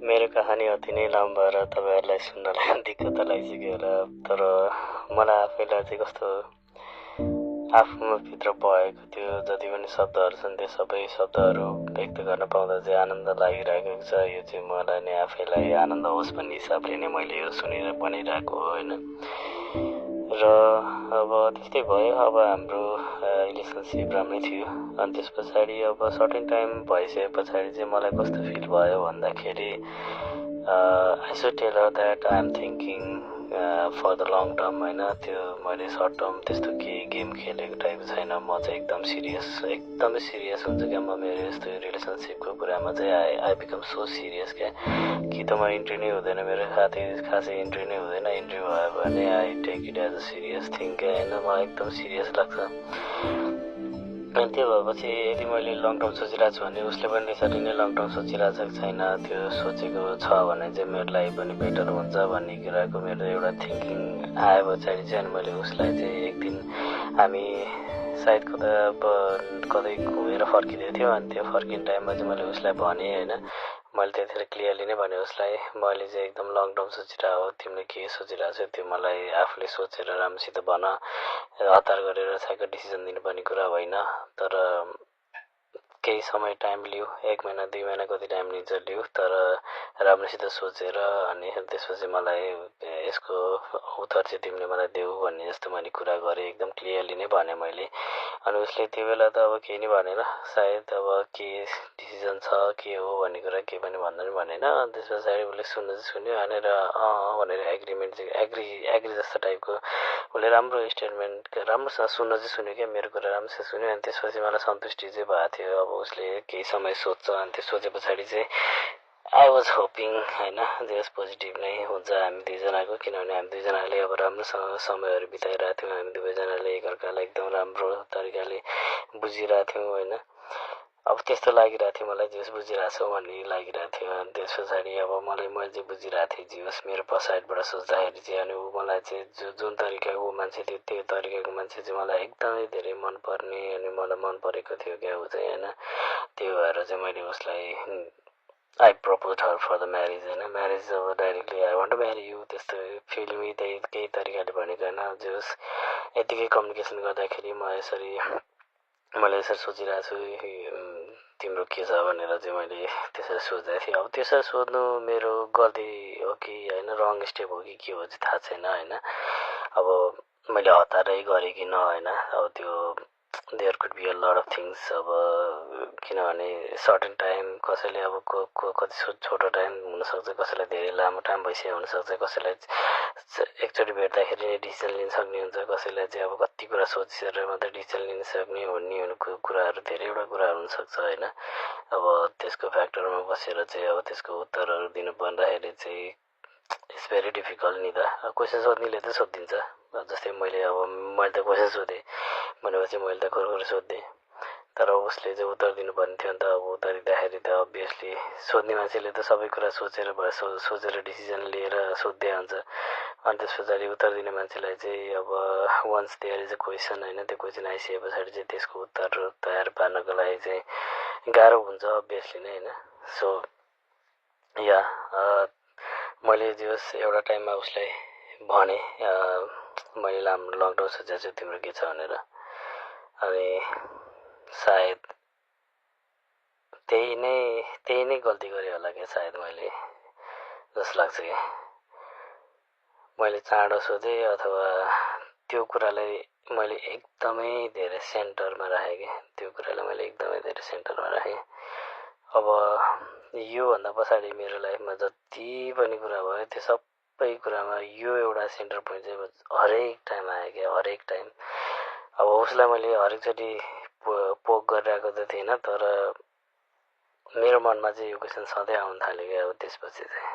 मेरो कहानी अति नै लामो र तपाईँहरूलाई सुन्नलाई दिक्कत त लागिसक्यो होला, तर मलाई आफैलाई चाहिँ कस्तो आफूमा भित्र भएको त्यो जति पनि शब्दहरू छन् त्यो सबै शब्दहरू व्यक्त गर्न पाउँदा चाहिँ आनन्द लागिरहेको छ। यो चाहिँ मलाई नै आफैलाई आनन्द होस् भन्ने हिसाबले नै मैले यो सुनेर बनाइरहेको हो होइन। र अब त्यस्तै भयो। अब हाम्रो रिलेसनसिप राम्रै थियो, अनि त्यस पछाडि अब सर्टेन टाइम भइसके पछाडि चाहिँ मलाई कस्तो फिल भयो भन्दाखेरि I should tell her that I am thinking for the long term होइन। त्यो मैले सर्ट टर्म त्यस्तो केही गेम खेलेको टाइप छैन। म चाहिँ एकदमै सिरियस हुन्छ क्या। म मेरो यस्तो रिलेसनसिपको कुरामा चाहिँ आई बिकम सो सिरियस क्या, कि त म इन्ट्री नै हुँदैन, मेरो खासै इन्ट्री नै हुँदैन। इन्ट्री भयो भने I take it as a serious thing क्या होइन। मलाई एकदम सिरियस लाग्छ। अनि त्यो भएपछि यदि मैले लङ टर्म सोचिरहेको छु भने उसले पनि त्यसरी नै लङ टर्म सोचिरहेको छैन। त्यो सोचेको छ भने चाहिँ मेरो लागि पनि बेटर हुन्छ भन्ने कुराको मेरो एउटा थिङ्किङ आए पछाडि चाहिँ अनि मैले उसलाई चाहिँ एक दिन हामी सायद कतै घुमेर फर्किँदै थियौँ। अनि त्यो फर्किने टाइममा चाहिँ मैले उसलाई भनेँ होइन। मैले त्यतिखेर क्लियरली नै भने उसलाई, मैले चाहिँ एकदम लङ टर्म सोचिरहेको हो, तिमीले के सोचिरहेको छौ त्यो मलाई आफूले सोचेर राम्रोसित भन। हतार गरेर ठ्याक्क डिसिजन दिनुपर्ने कुरा होइन। तर केही समय टाइम लियो, 1 महिना 2 महिना कति टाइम लिन्छ लियो, तर राम्रोसित सोचेर अनि त्यसपछि मलाई यसको उत्तर चाहिँ तिमीले मलाई देऊ भन्ने जस्तो मैले कुरा गरेँ। एकदम क्लियरली नै भनेँ मैले। अनि उसले त्यो बेला त अब केही नै भनेन, सायद अब के डिसिजन छ के हो भन्ने कुरा केही पनि भन्दा नि भनेन। अनि त्यस पछाडि उसले सुन्यो भनेर भनेर एग्री जस्तो टाइपको उसले राम्रो स्टेटमेन्ट राम्रोसँग सुन्न चाहिँ सुन्यो क्या, मेरो कुरा राम्रोसँग सुन्यो। अनि त्यसपछि मलाई सन्तुष्टि चाहिँ भएको थियो। अब उसले केही समय सोध्छ, अनि त्यो सोचे पछाडि चाहिँ आई वाज होपिङ होइन जस पोजिटिभ नै हुन्छ हामी दुईजनाको, किनभने हामी दुईजनाले अब राम्रोसँग समयहरू बिताइरहेको थियौँ। हामी दुवैजनाले एकअर्कालाई एकदम राम्रो तरिकाले बुझिरहेको थियौँ होइन। अब त्यस्तो लागिरहेको थियो मलाई, जेस बुझिरहेको छौ भन्ने लागिरहेको थियो। अनि त्यस पछाडि अब मैले चाहिँ बुझिरहेको थिएँ जेस मेरो पछाडिबाट सोच्दाखेरि चाहिँ। अनि ऊ मलाई चाहिँ जुन तरिकाको मान्छे थियो त्यो तरिकाको मान्छे चाहिँ मलाई एकदमै धेरै मनपर्ने, अनि मलाई मन परेको थियो क्या ऊ चाहिँ होइन। त्यो भएर चाहिँ मैले उसलाई I propose her for the marriage होइन। म्यारिज अब directly I want to marry you त्यस्तो फिल्मी केही तरिकाले भनेको होइन। जोस् यतिकै कम्युनिकेसन गर्दाखेरि मैले यसरी सोचिरहेको छु तिम्रो के छ भनेर चाहिँ मैले त्यसरी सोच्दै थिएँ। अब त्यसरी सोध्नु मेरो गल्ती हो कि होइन, रङ स्टेप हो कि के हो चाहिँ थाहा छैन होइन। अब मैले हतारै गरेँ कि न होइन। अब त्यो there could be a lot of things. अब किनभने सर्टेन टाइम कसैले अब कति छोटो टाइम हुनसक्छ, कसैलाई धेरै लामो टाइम भइसकेको हुनसक्छ, कसैलाई एकचोटि भेट्दाखेरि नै डिसिजन लिन सक्ने हुन्छ, कसैलाई चाहिँ अब कति कुरा सोचिसकेर मात्रै डिसिजन लिन सक्ने भन्ने कुराहरू धेरैवटा कुराहरू हुनसक्छ होइन। अब त्यसको फ्याक्टरमा बसेर चाहिँ अब त्यसको उत्तरहरू दिनु पर्दाखेरि चाहिँ इट्स भेरी डिफिकल्ट नि त। क्वेसन सोध्नेले त सोधिदिन्छ, जस्तै मैले त क्वेसन सोधेँ भनेपछि मैले त खोर सोध्थेँ, तर उसले चाहिँ उत्तर दिनुपर्ने थियो नि त। अब उत्तर दिँदाखेरि त अभियसली सोध्ने मान्छेले त सबै कुरा सोचेर डिसिजन लिएर सोध्दै हुन्छ। अनि त्यस पछाडि उत्तर दिने मान्छेलाई चाहिँ अब once there is a question होइन, त्यो क्वेसन आइसके पछाडि चाहिँ त्यसको उत्तर तयार पार्नको लागि चाहिँ गाह्रो हुन्छ अभियसली नै होइन। सो या मैले जस एउटा टाइममा उसलाई भने मैले लङ टर्म सोचेको छु तिम्रो के छ भनेर। अनि सायद त्यही नै गल्ती गरेँ होला क्या सायद मैले, जस्तो लाग्छ कि मैले चाँडो सोधेँ अथवा त्यो कुरालाई मैले एकदमै धेरै सेन्टरमा राखेँ कि त्यो कुरालाई मैले एकदमै धेरै सेन्टरमा राखेँ। अब योभन्दा पछाडि मेरो लाइफमा जति पनि कुरा भयो त्यो सबै कुरामा यो एउटा सेन्टर पोइन्ट चाहिँ हरेक टाइम आयो क्या, हरेक टाइम। अब उसलाई मैले हरेकचोटि पोक गरिरहेको त थिएन, तर मेरो मनमा चाहिँ यो क्वेसन सधैँ आउन थाल्यो क्या अब त्यसपछि चाहिँ।